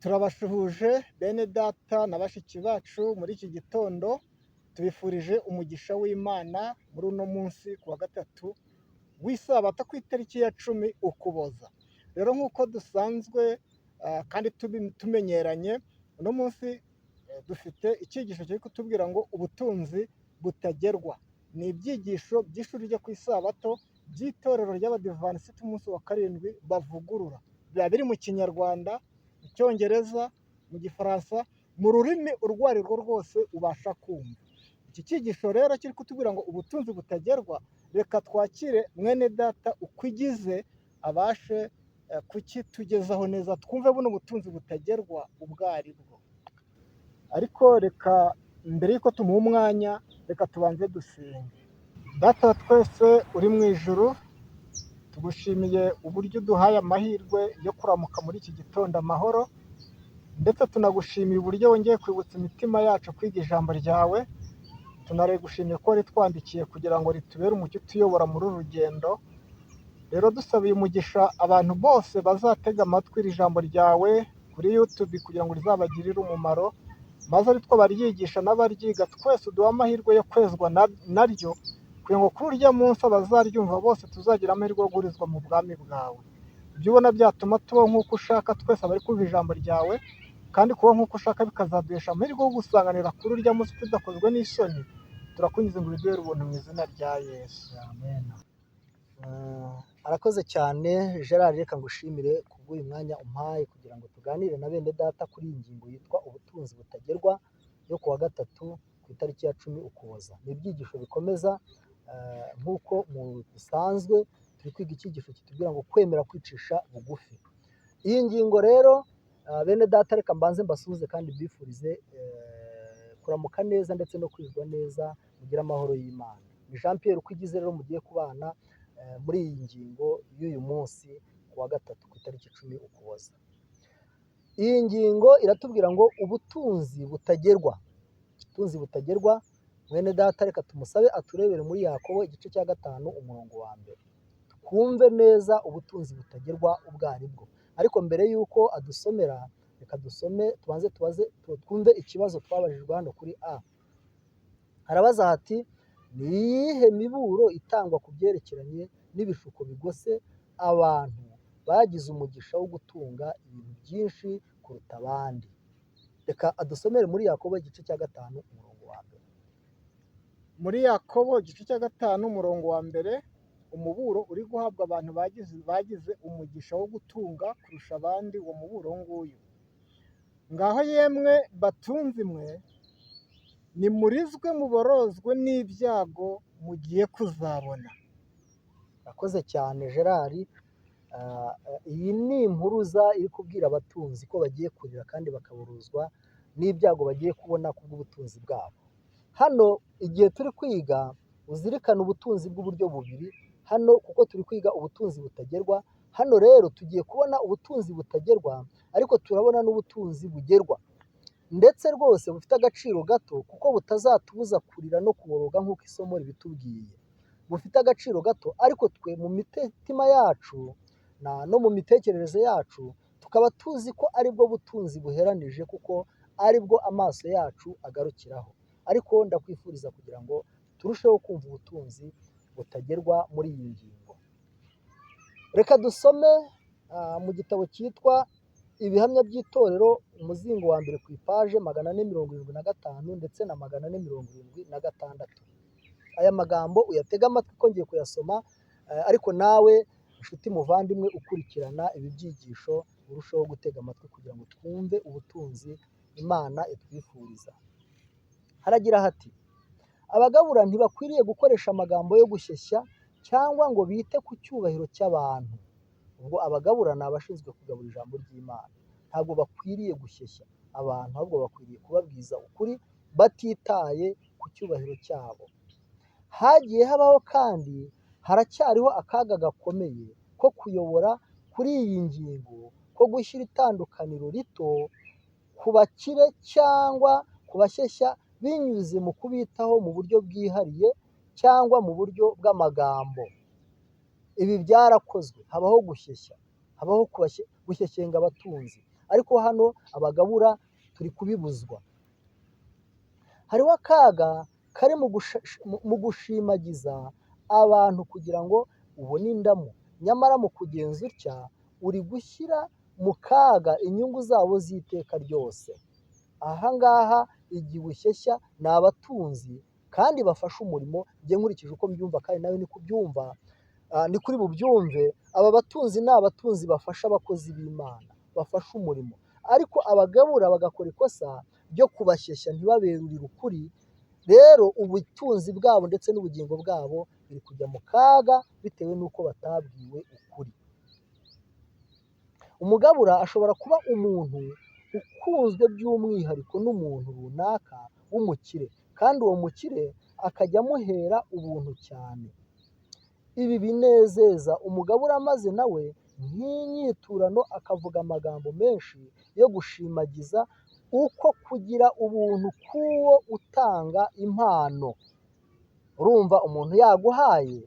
Turabasuhuje bene data na bashiki bacu muri iki gitondo, tubifurije umugisha w'Imana muri uno munsi ku wa gatatu w'isabato ku itariki ya 10 Ukuboza. Rero nk'uko dusanzwe kandi tumenyeranye, uno munsi dufite icyigisho kiri kutubwira ngo ubutunzi butagerwa. Ni ibyigisho by'ishuri ryo ku isabato by'itorero ry'Abadivantisiti umunsi wa karindwi bavugurura. Biba biri mu Kinyarwanda, mu Cyongereza, mu Gifaransa, mu rurimi urwo ari rwo rwose ubasha kumva. Iki cyigisho rero kiri kutubwira ngo ubutunzi butagerwa, reka twakire mwene data Ukwigize abashe kukitugezaho neza, twumve buno butunzi butagerwa ubwo ari bwo. Ariko reka mbere y'uko tumuha umwanya, reka tubanze dusenge. Data wa twese uri mu ijuru, tugushimiye uburyo uduhaye amahirwe yo kuramuka muri iki gitondo amahoro, ndetse tunagushimiye uburyo wongeye kwibutsa imitima yacu kwiga ijambo ryawe. Tunagushimiye ko waritwandikiye kugira ngo ritubere umucyo utuyobora muri uru rugendo. Rero dusabiye umugisha abantu bose bazatega amatwi iri jambo ryawe kuri YouTube kugira ngo rizabagirire umumaro, maze ari two baryigisha n'abaryiga twese uduhe amahirwe yo kwezwa naryo, kugira ngo kuri urya munsi abazaryumva bose tuzagira amahirwe yo guhurizwa mu bwami bwawe. Ibyo ubona byatuma tubaho nk'uko ushaka twese abari kumva ijambo ryawe, kandi kubaho nk'uko ushaka bikazaduhesha amahirwe yo gusanganira kuri urya munsi tudakozwe n'isoni. Turakwinginze ngo ubiduhere ubuntu mu izina rya Yesu. Amen. Arakoze cyane Gerard, reka ngushimire kubw'uyu mwanya umpaye kugira ngo tuganire na bene data kuri iyi ngingo yitwa ubutunzi butagerwa yo ku wa gatatu ku itariki ya 10 Ukuboza. Ni ibyigisho bikomeza, nk'uko mu bisanzwe turi kwiga icyigisho kitubwira ngo kwemera kwicisha bugufi. Iyi ngingo rero, bene data, reka mbanze mbasuhuze kandi mbifurize kuramuka neza ndetse no kwirwa neza, mugire amahoro y'Imana. Ni Jean Pierre Ukwigize rero mugiye kubana muri iyi ngingo y'uyu munsi ku wa gatatu ku itariki 10 Ukuboza. Iyi ngingo iratubwira ngo ubutunzi butagerwa. Ubutunzi butagerwa, mwene data reka tumusabe aturebere muri Yakobo igice cya 5 umurongo wa 1. Twumve neza ubutunzi butagerwa ubwo ari bwo. Ariko mbere y'uko adusomera, reka dusome, tubanze tubaze, twumve ikibazo twabajijwe hano kuri A. Harabaza hati: ni iyihe miburo itangwa ku byerekeranye n'ibishuko bigose abantu bagize umugisha wo gutunga ibintu byinshi kuruta abandi? Reka adusomere muri Yakobo igice cya 5 umurongo wa 1. Muri Yakobo igice cya 5 umurongo wa 1, umuburo uri guhabwa abantu bagize umugisha wo gutunga kurusha abandi, uwo muburo nguyu: ngaho yemwe batunzi mwe, nimurizwe muborozwe n'ibyago mugiye kuzabona. Urakoze cyane Gerard. Iyi ni impuruza iri kubwira abatunzi ko bagiye kurira kandi bakaburuzwa n'ibyago bagiye kubona kubw'ubutunzi bwabo. Hano igihe turi kwiga uzirikane ubutunzi bw'uburyo bubiri hano, kuko turi kwiga ubutunzi butagerwa. Hano rero tugiye kubona ubutunzi butagerwa, ariko turabona n'ubutunzi bugerwa, ndetse rwose bufite agaciro gato, kuko butazatubuza kurira no kuboroga nk'uko isomo ribitubwiye. Bufite agaciro gato, ariko twe mu mitima yacu no mu mitekerereze yacu tukaba tuzi ko aribwo butunzi buheranije, kuko aribwo amaso yacu agarukiraho. Ariko ndakwifuriza kugira ngo turusheho kumva ubutunzi butagerwa muri iyi ngingo. Reka dusome mu gitabo cyitwa Ibihamya by'Itorero, umuzingo wa 1 ku ipaje 475 ndetse na 476. Aya magambo uyatege amatwi ko ngiye kuyasoma, ariko nawe inshuti muvandimwe ukurikirana ibi byigisho urusheho gutega amatwi kugira ngo twumve ubutunzi Imana itwifuriza. Haragira hati: abagabura ntibakwiriye gukoresha amagambo yo gushyeshya cyangwa ngo bite ku cyubahiro cy'abantu. Ubwo abagabura ni abashinzwe kugabura ijambo ry'Imana. Ntabwo bakwiriye gushyeshya abantu, ahubwo bakwiriye kubabwiza ukuri batitaye ku cyubahiro cyabo. Hagiye habaho kandi haracyariho akaga gakomeye ko kuyobora kuri iyi ngingo, ko gushyira itandukaniro rito ku bakire cyangwa ku bashyeshya binyuze mu kubitaho mu buryo bwihariye cyangwa mu buryo bw'amagambo. Ibi byarakozwe, habaho gushyeshya, habaho gushyeshyenga abatunzi. Ariko hano abagabura turi kubibuzwa. Hariho akaga kari mu gushimagiza abantu kugira ngo ubone indamu, nyamara mu kugenza utya uri gushyira mu kaga inyungu zabo z'iteka ryose. Aha ngaha igihe ushyeshya ni abatunzi kandi bafashe umurimo, njye nkurikije uko mbyumva kandi nawe ni kubyumva, ni kuri bubyumve, aba batunzi ni abatunzi bafasha abakozi b'Imana, bafasha umurimo, ariko abagabura bagakora ikosa ryo kubashyeshya ntibaberurire ukuri. Rero ubutunzi bwabo ndetse n'ubugingo bwabo biri kujya mu kaga bitewe n'uko batabwiwe ukuri. Umugabura ashobora kuba umuntu ukunzwe by'umwihariko n'umuntu runaka w'umukire, kandi uwo mukire akajya amuhera ubuntu cyane. Ibi binezeza umugabura, maze nawe nk'inyiturano akavuga amagambo menshi yo gushimagiza uko kugira ubuntu k'uwo utanga impano. Urumva umuntu yaguhaye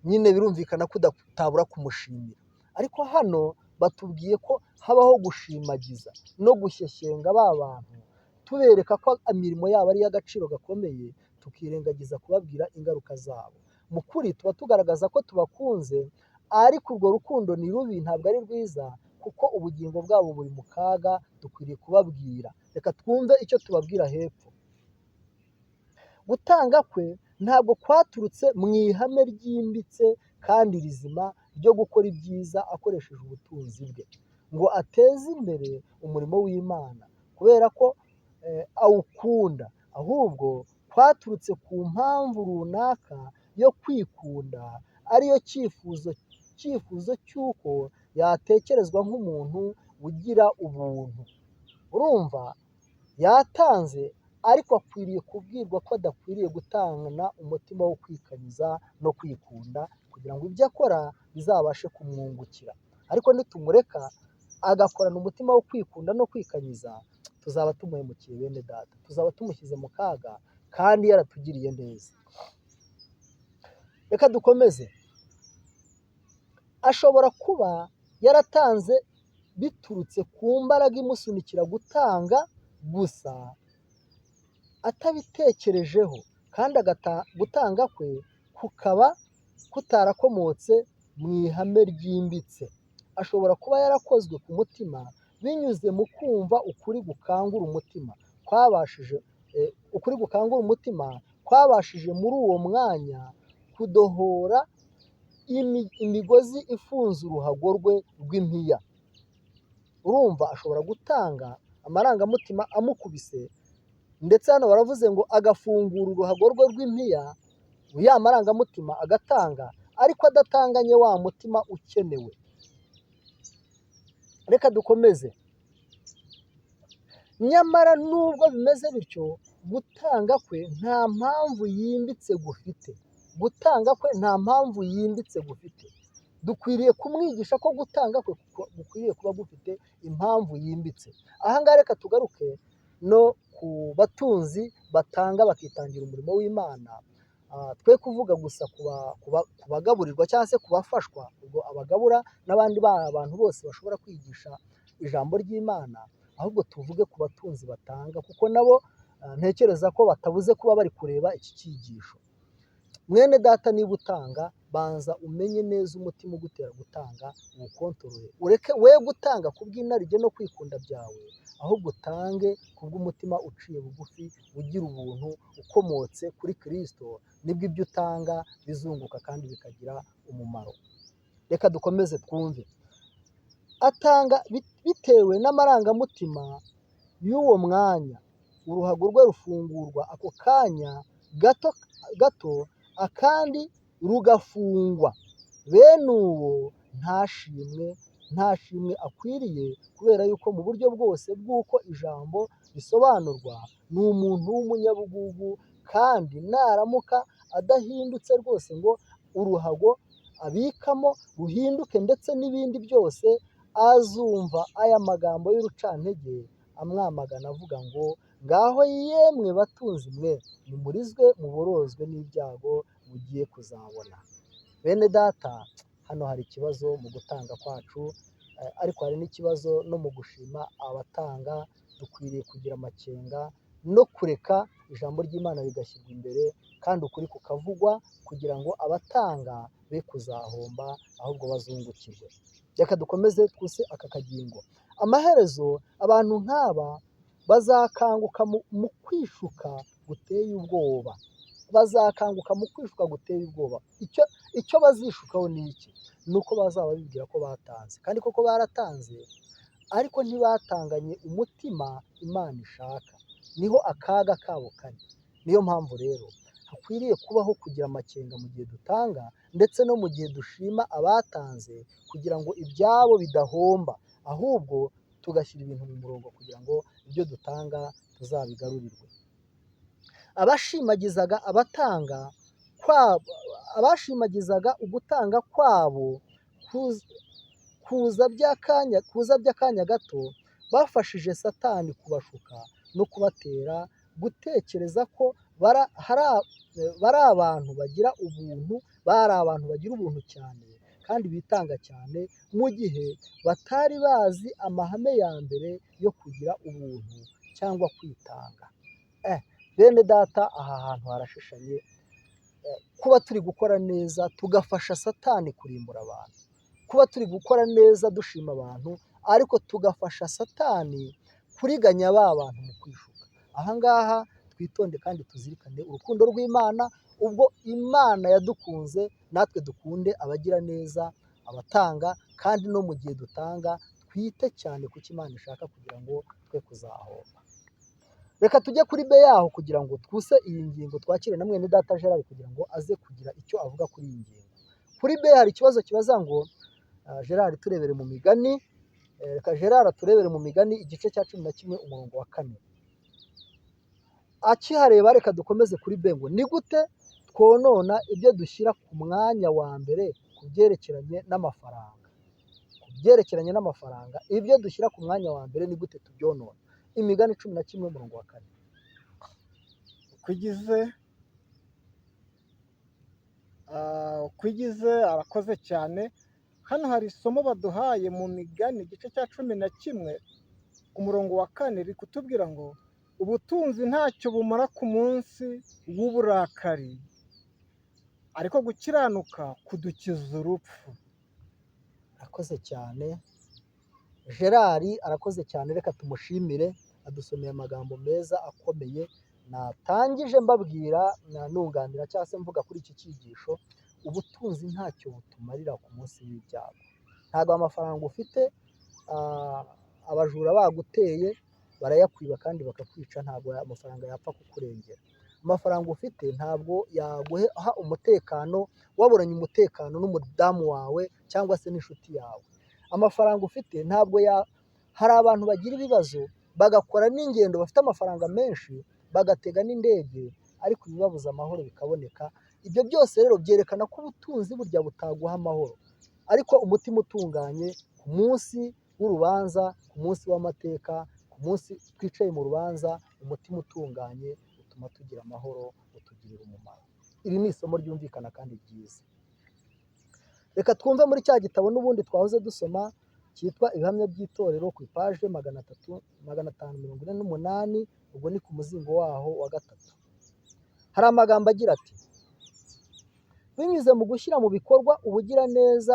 nyine birumvikana ko utabura kumushimira, ariko hano batubwiye ko habaho gushimagiza no gushyeshyenga ba bantu, tubereka ko imirimo yabo ari iy'agaciro gakomeye, tukirengagiza kubabwira ingaruka zabo. Mu kuri tuba tugaragaza ko tubakunze, ariko urwo rukundo ni rubi, ntabwo ari rwiza, kuko ubugingo bwabo buri mu kaga, dukwiriye kubabwira. Reka twumve icyo tubabwira hepfo. Gutanga kwe ntabwo kwaturutse mu ihame ryimbitse kandi rizima ryo gukora ibyiza akoresheje ubutunzi bwe ngo ateze imbere umurimo w'Imana kubera ko awukunda, ahubwo kwaturutse ku mpamvu runaka yo kwikunda, ariyo cyifuzo cy'uko yatekerezwa nk'umuntu ugira ubuntu. Urumva yatanze, ariko akwiriye kubwirwa ko adakwiriye gutangana umutima wo kwikanyiza no kwikunda, kugira ngo ibyo akora bizabashe kumwungukira. Ariko nitumureka agakorana umutima wo kwikunda no kwikanyiza, tuzaba tumuhemukiye bene data, tuzaba tumushyize mu kaga kandi yaratugiriye neza. Reka dukomeze. Ashobora kuba yaratanze biturutse ku mbaraga imusunikira gutanga gusa atabitekerejeho, kandi gutanga kwe kukaba kutarakomotse mu ihame ryimbitse. Ashobora kuba yarakozwe ku mutima binyuze mu kumva ukuri gukangura umutima kwabashije ukuri gukangura umutima kwabashije muri uwo mwanya kudohora imigozi ifunze uruhago rwe rw'impiya. Urumva ashobora gutanga amarangamutima amukubise, ndetse hano baravuze ngo agafungura uruhago rwe rw'impiya, ya marangamutima agatanga, ariko adatanganye wa mutima ukenewe. Reka dukomeze. Nyamara nubwo bimeze bityo, gutanga kwe nta mpamvu yimbitse gufite. Gutanga kwe nta mpamvu yimbitse gufite. Dukwiriye kumwigisha ko gutanga kwe gukwiriye kuba gufite impamvu yimbitse. Aha ngaha reka tugaruke no ku batunzi batanga bakitangira umurimo w'Imana, twe kuvuga gusa ku bagaburirwa cyangwa se ku bafashwa, ubwo abagabura n'abandi bantu bose bashobora kwigisha ijambo ry'Imana, ahubwo tuvuge ku batunzi batanga, kuko nabo ntekereza ko batabuze kuba bari kureba iki cyigisho. Mwene data, niba utanga, banza umenye neza umutima ugutera gutanga, uwukontorore. Ureke we gutanga kubw'inarijye no kwikunda byawe, ahubwo utange kubw'umutima uciye bugufi, ugira ubuntu, ukomotse kuri Kristo, nibwo ibyo utanga bizunguka kandi bikagira umumaro. Reka dukomeze twumve. Atanga bitewe n'amarangamutima y'uwo mwanya, uruhago rwe rufungurwa ako kanya gato gato, akandi rugafungwa. Bene uwo nta shimwe akwiriye, kubera yuko mu buryo bwose bw'uko ijambo risobanurwa, ni umuntu w'umunyabugugu, kandi naramuka adahindutse rwose ngo uruhago abikamo ruhinduke ndetse n'ibindi byose, azumva aya magambo y'urucantege amwamagana avuga ngo ngaho yemwe batunzi mwe, nimurizwe muborozwe n'ibyago mugiye kuzabona. Bene data, hano hari ikibazo mu gutanga kwacu. Ariko hari n'ikibazo no mu gushima abatanga, dukwiriye kugira amakenga no kureka ijambo ry'Imana rigashyirwa imbere kandi ukuri kukavugwa kugira ngo abatanga be kuzahomba ahubwo bazungukirwe. Reka dukomeze twuse aka kagingo. Amaherezo abantu nk'aba bazakanguka mu kwishuka guteye ubwoba, bazakanguka mu kwishuka guteye ubwoba. Icyo bazishukaho ni iki? Ni uko bazaba bibwira ko batanze, kandi koko baratanze, ariko ntibatanganye umutima Imana ishaka. Niho akaga kabo kari. Niyo mpamvu rero hakwiriye kubaho kugira amakenga mu gihe dutanga ndetse no mu gihe dushima abatanze, kugira ngo ibyabo bidahomba, ahubwo tugashyira ibintu mu murongo kugira ngo ibyo dutanga tuzabigarurirwe. Abashimagizaga abatanga kwabo, abashimagizaga ugutanga kwabo kuza by'akanya gato, bafashije Satani kubashuka no kubatera gutekereza ko bari abantu bagira ubuntu, bari abantu bagira ubuntu cyane kandi bitanga cyane, mu gihe batari bazi amahame ya mbere yo kugira ubuntu cyangwa kwitanga. Bene data, aha hantu harashishanye. Kuba turi gukora neza tugafasha Satani kurimbura abantu, kuba turi gukora neza dushima abantu, ariko tugafasha Satani kuriganya ba bantu mu kwishuka. Aha ngaha twitonde kandi tuzirikane urukundo rw'Imana. Ubwo Imana yadukunze, natwe dukunde abagira neza, abatanga, kandi no mu gihe dutanga twite cyane ku cyo Imana ishaka kugira ngo twe kuzahomba. Reka tujye kuri be yaho kugira ngo twuse iyi ngingo, twakire na mwene data Gerard kugira ngo aze kugira icyo avuga kuri iyi ngingo. Kuri be hari ikibazo kibaza ngo Gerard turebere mu migani, reka Gerard turebere mu migani igice cya 11 umurongo wa 4. Akihareba reka dukomeze kuri be ngo ni gute twonona ibyo dushyira ku mwanya wa mbere ku byerekeranye n'amafaranga. Ku byerekeranye n'amafaranga, ibyo dushyira ku mwanya wa mbere ni gute tubyonona? Imigani 11 umurongo wa 4. Ukwigize arakoze cyane. Hano hari isomo baduhaye mu migani igice cya 11 ku murongo wa 4, riri kutubwira ngo ubutunzi ntacyo bumara ku munsi w'uburakari, ariko gukiranuka kudukiza urupfu. Arakoze cyane Gerard, arakoze cyane, reka tumushimire, adusomeye amagambo meza akomeye. Natangije mbabwira nunganira cyangwa se mvuga kuri iki cyigisho, ubutunzi ntacyo butumarira ku munsi w'ibyago. Ntabwo amafaranga ufite, abajura baguteye barayakwiba kandi bakakwica, ntabwo amafaranga yapfa kukurengera. Amafaranga ufite ntabwo yaguha umutekano, waburanye umutekano n'umudamu wawe cyangwa se n'inshuti yawe. Amafaranga ufite ntabwo ya, hari abantu bagira ibibazo bagakora n'ingendo bafite amafaranga menshi, bagatega n'indege, ariko ibibabuza amahoro bikaboneka. Ibyo byose rero byerekana ko ubutunzi burya butaguha amahoro, ariko umutima utunganye ku munsi w'urubanza, ku munsi w'amateka, ku munsi twicaye mu rubanza, umutima utunganye utuma tugira amahoro, utugirira umumaro. Iri ni isomo ryumvikana kandi ryiza. Reka twumve muri cya gitabo n'ubundi twahoze dusoma cyitwa Ibihamya by'Itorero ku ipaje 548, ubwo ni ku muzingo waho wa 3. Hari amagambo agira ati: binyuze mu gushyira mu bikorwa ubugiraneza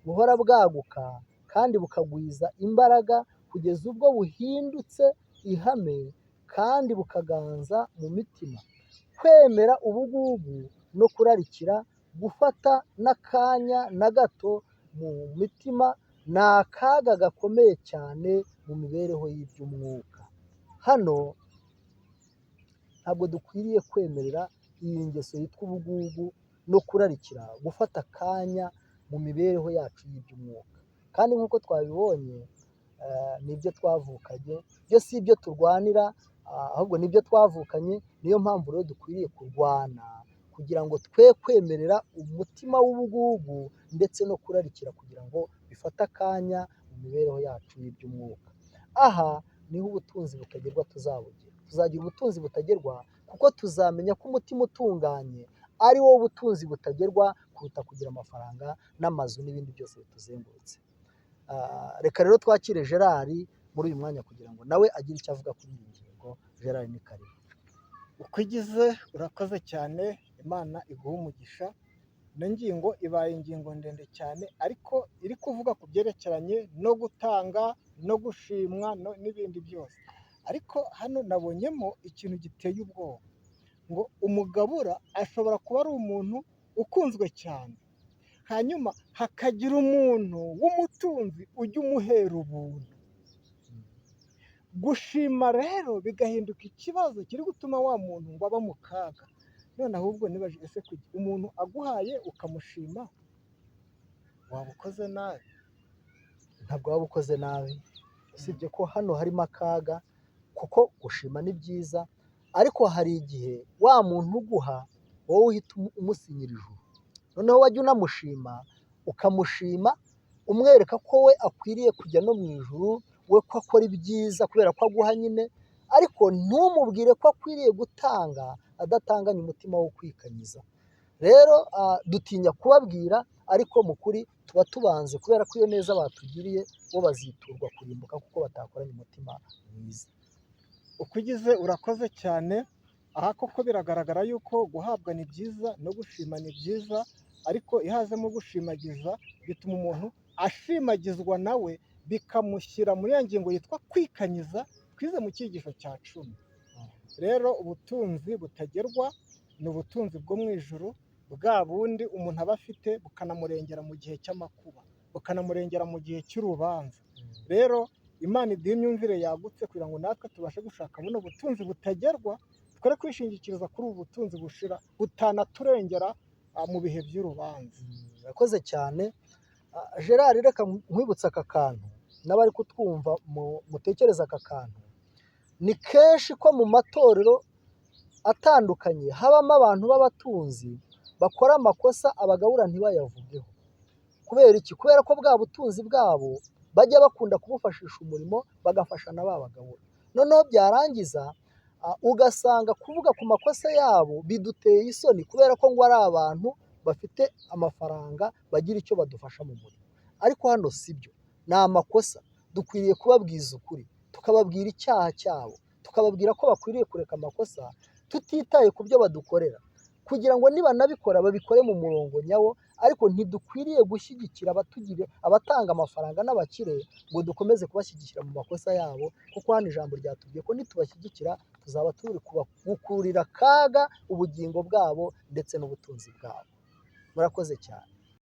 buhora bwaguka kandi bukagwiza imbaraga kugeza ubwo buhindutse ihame kandi bukaganza mu mitima. Kwemera ubugugu no kurarikira, gufata n'akanya na gato mu mitima ni akaga gakomeye cyane mu mibereho y'iby'umwuka. Hano ntabwo dukwiriye kwemerera iyi ngeso yitwa ubugugu no kurarikira gufata akanya mu mibereho yacu y'iby'umwuka. Kandi nk'uko twabibonye, nibyo twavukanye, byo si ibyo turwanira, ahubwo nibyo twavukanye. Niyo mpamvu rero dukwiriye kurwana kugira ngo twe kwemerera umutima w'ubugugu ndetse no kurarikira kugira ngo bifate akanya mu mibereho yacu y'iby'umwuka. Aha niho ubutunzi butagerwa tuzabugira. Tuzagira ubutunzi butagerwa kuko tuzamenya ko umutima utunganye ari wo butunzi butagerwa kuruta kugira amafaranga n'amazu n'ibindi byose bituzengurutse. Reka rero twakire Gerard muri uyu mwanya kugira ngo nawe agire icyo avuga kuri iyi ngingo. Gerard, ni karibu. Uko igize, urakoze cyane, Imana iguha umugisha. Ino ngingo ibaye ingingo ndende cyane, ariko iri kuvuga ku byerekeranye no gutanga no gushimwa n'ibindi byose. Ariko hano nabonyemo ikintu giteye ubwoba, ngo umugabura ashobora kuba ari umuntu ukunzwe cyane, hanyuma hakagira umuntu w'umutunzi ujya umuhera ubuntu. Gushima rero bigahinduka ikibazo kiri gutuma wa muntu ngo aba mu kaga. None ahubwo nibaje, ese kuki umuntu aguhaye ukamushima waba ukoze nabi? Ntabwo waba ukoze nabi, usibye ko hano harimo akaga, kuko gushima ni byiza, ariko hari igihe wa muntu uguha wowe uhita umusinyira ijuru, noneho wajya unamushima, ukamushima umwereka ko we akwiriye kujya no mu ijuru, we ko akora ibyiza kubera ko aguha nyine, ariko ntumubwire ko akwiriye gutanga adatanganye umutima wo kwikanyiza. Rero dutinya kubabwira, ariko mu kuri tuba tubanze, kubera ko iyo neza batugiriye bo baziturwa kurimbuka kuko batakoranye umutima mwiza. Uko ugize, urakoze cyane. Aha koko biragaragara yuko guhabwa ni byiza no gushima ni byiza, ariko iyo hazemo gushimagiza bituma umuntu ashimagizwa nawe, bikamushyira muri ya ngingo yitwa kwikanyiza twize mu cyigisho cya 10. Rero ubutunzi butagerwa ni ubutunzi bwo mu ijuru, bwa bundi umuntu aba afite bukanamurengera mu gihe cy'amakuba, bukanamurengera mu gihe cy'urubanza. Rero Imana iduha imyumvire yagutse kugira ngo natwe tubashe gushaka buno butunzi butagerwa, twere kwishingikiriza kuri ubu butunzi bushira butanaturengera mu bihe by'urubanza. Urakoze cyane. Gerard, reka nkwibutse aka kantu, n'abari kutwumva mutekereze aka kantu. Ni kenshi ko mu matorero atandukanye habamo abantu b'abatunzi bakora amakosa abagabura ntibayavugeho. Kubera iki? Kubera ko bwa butunzi bwabo bajya bakunda kubufashisha umurimo, bagafasha na ba bagabura. Noneho byarangiza ugasanga kuvuga ku makosa yabo biduteye isoni, kubera ko ngo ari abantu bafite amafaranga bagira icyo badufasha mu murimo. Ariko hano si byo, ni amakosa. Dukwiriye kubabwiza ukuri, tukababwira icyaha cyabo, tukababwira ko bakwiriye kureka amakosa tutitaye ku byo badukorera, kugira ngo nibanabikora babikore mu murongo nyawo. Ariko ntidukwiriye gushyigikira abatanga amafaranga n'abakire ngo dukomeze kubashyigikira mu makosa yabo, kuko hano ijambo ryatubwiye ko nitubashyigikira tuzaba turi gukurira akaga ubugingo bwabo ndetse n'ubutunzi bwabo. Murakoze cyane.